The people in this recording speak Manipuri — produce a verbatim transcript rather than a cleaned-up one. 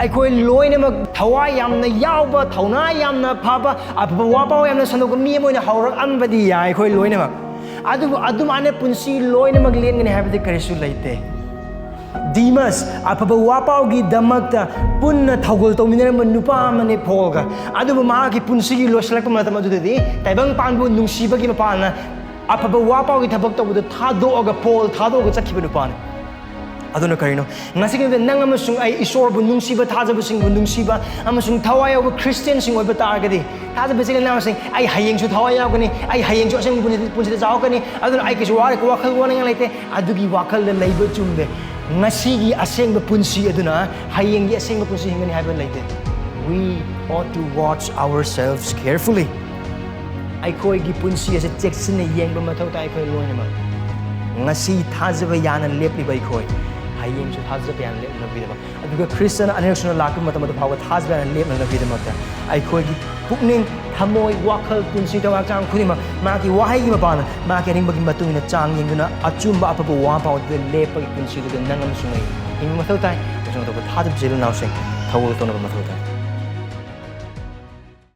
ꯑꯩꯈꯣꯏ ꯂꯣꯏꯅꯃꯛ ꯊꯋꯥꯏ ꯌꯥꯝꯅ ꯌꯥꯎꯕ, ꯊꯧꯅꯥ ꯌꯥꯝꯅ ꯐꯕ, ꯑꯐꯕ ꯋꯥꯄꯥꯎ ꯌꯥꯝꯅ ꯁꯟꯗꯣꯛꯄ ꯃꯤ ꯑꯃ ꯑꯣꯏꯅ ꯍꯧꯔꯛꯑꯝꯕꯗꯤ ꯌꯥꯏ ꯑꯩꯈꯣꯏ ꯂꯣꯏꯅꯃꯛ꯫ ꯑꯗꯨꯕꯨ ꯑꯗꯨꯃꯥꯏꯅ ꯄꯨꯟꯁꯤ ꯂꯣꯏꯅꯃꯛ ꯂꯦꯟꯒꯅꯤ ꯍꯥꯏꯕꯗꯤ ꯀꯔꯤꯁꯨ ꯂꯩꯇꯦ꯫ ꯗꯤꯃꯁ ꯑꯐꯕ ꯋꯥꯄꯥꯎꯒꯤꯗꯃꯛꯇ ꯄꯨꯟꯅ ꯊꯧꯒꯜ ꯇꯧꯃꯤꯟꯅꯔꯝꯕ ꯅꯨꯄꯥ ꯑꯃꯅꯤ ꯄꯣꯜꯒ꯫ ꯑꯗꯨꯕꯨ ꯃꯍꯥꯛꯀꯤ ꯄꯨꯟꯁꯤꯒꯤ ꯂꯣꯏꯁꯤꯜꯂꯛꯄ ꯃꯇꯝ ꯑꯗꯨꯗꯗꯤ ꯇꯥꯏꯕꯪ ꯄꯥꯟꯕꯨ ꯅꯨꯡꯁꯤꯕꯒꯤ ꯃꯄꯥꯟꯅ ꯑꯐꯕ ꯋꯥꯄꯥꯎꯒꯤ ꯊꯕꯛ ꯇꯧꯕꯗ ꯊꯥꯗꯣꯛꯑꯒ, ꯄꯣꯜ ꯊꯥꯗꯣꯛꯑꯒ ꯆꯠꯈꯤꯕ ꯅꯨꯄꯥꯅꯤ꯫ ꯑꯗꯨꯅ ꯀꯔꯤꯅꯣ? ꯉꯁꯤꯒꯤ ꯅꯨꯃꯤꯠꯇ ꯅꯪ ꯑꯃꯁꯨꯡ ꯑꯩ ꯏꯁꯣꯔꯕꯨ ꯅꯨꯡꯁꯤꯕ, ꯊꯥꯖꯕꯁꯤꯡꯕꯨ ꯅꯨꯡꯁꯤꯕ ꯑꯃꯁꯨꯡ ꯊꯋꯥꯏ ꯌꯥꯎꯕ ꯈ꯭ꯔꯤꯁꯇꯤꯌꯥꯟꯁꯤꯡ ꯑꯣꯏꯕ ꯇꯥꯔꯒꯗꯤ, ꯊꯥꯖꯕ ꯏꯆꯤꯜ ꯏꯅꯥꯎꯁꯤꯡ, ꯑꯩ ꯍꯌꯦꯡꯁꯨ ꯊꯋꯥꯏ ꯌꯥꯎꯒꯅꯤ, ꯑꯩ ꯍꯌꯦꯡꯁꯨ ꯑꯁꯦꯡꯕ ꯄꯨꯟꯁꯤ-, ꯄꯨꯟꯁꯤꯗ ꯆꯥꯎꯔꯛꯀꯅꯤ, ꯑꯗꯨꯅ ꯑꯩ ꯀꯩꯁꯨ ꯋꯥꯔ-, ꯋꯥꯈꯜ ꯋꯥꯅꯤꯡꯉꯥꯏ ꯂꯩꯇꯦ꯫ ꯑꯗꯨꯒꯤ ꯋꯥꯈꯜꯗ ꯂꯩꯕ ꯆꯨꯝꯗꯦ꯫ ꯉꯁꯤꯒꯤ ꯑꯁꯦꯡꯕ ꯄꯨꯟꯁꯤ ꯑꯗꯨꯅ ꯍꯌꯦꯡꯒꯤ ꯑꯁꯦꯡꯕ ꯄꯨꯟꯁꯤ ꯍꯤꯡꯒꯅꯤ ꯍꯥꯏꯕ ꯂꯩꯇꯦ꯫ We ought to watch ourselves carefully. ꯑꯩꯈꯣꯏꯒꯤ ꯄꯨꯟꯁꯤ ꯑꯁꯤ ꯆꯦꯛꯁꯤꯟꯅ ꯌꯦꯡꯕ ꯃꯊꯧ ꯇꯥꯏ ꯑꯩꯈꯣꯏ ꯂꯣꯏꯅꯃꯛ꯫ ꯉꯁꯤ ꯊꯥꯖꯕ ꯌꯥꯅ ꯂꯦꯞꯂꯤꯕ ꯑꯩꯈꯣꯏ, ꯍꯌꯦꯡꯁꯨ ꯊꯥꯖꯕ ꯌꯥꯅ ꯂꯦꯞꯅꯕꯒꯤꯗꯃꯛ, ꯑꯗꯨꯒ ꯈ꯭ꯔꯤꯁꯇꯅ ꯑꯅꯤꯔꯛ ꯁꯨꯅ ꯂꯥꯛꯄ ꯃꯇꯝꯗ ꯐꯥꯎꯕ ꯊꯥꯖꯕ ꯌꯥꯅ ꯂꯦꯞꯅꯅꯕꯒꯤꯗꯃꯛꯇ ꯑꯩꯈꯣꯏꯒꯤ ꯄꯨꯛꯅꯤꯡ, ꯊꯃꯣꯏ, ꯋꯥꯈꯜ, ꯄꯨꯟꯁꯤ, ꯊꯋꯥꯏ ꯍꯛꯆꯥꯡ ꯈꯨꯗꯤꯡꯃꯛ ꯃꯍꯥꯛꯀꯤ ꯋꯥꯍꯩꯒꯤ ꯃꯄꯥꯟꯅ, ꯃꯍꯥꯛꯀꯤ ꯑꯅꯤꯡꯕꯒꯤ ꯃꯇꯨꯡ ꯏꯟꯅ ꯆꯥꯡ ꯌꯦꯡꯗꯨꯅ ꯑꯆꯨꯝꯕ ꯑꯐꯕ ꯋꯥ ꯄꯥꯎ ꯑꯗꯨꯗ ꯂꯦꯞꯄꯒꯤ ꯄꯨꯟꯁꯤꯗꯨꯗ ꯅꯪ ꯑꯃꯁꯨꯡ ꯑꯩ ꯍꯤꯡꯕ ꯃꯊꯧ ꯇꯥꯏ꯫ ꯑꯃꯁꯨꯡ ꯑꯇꯣꯞꯄ ꯊꯥꯖꯕ ꯏꯆꯤꯜ ꯏꯅꯥꯎꯁꯤꯡ ꯊꯧꯒꯜ ꯇꯧꯅꯕ ꯃꯊꯧ ꯇꯥꯏ꯫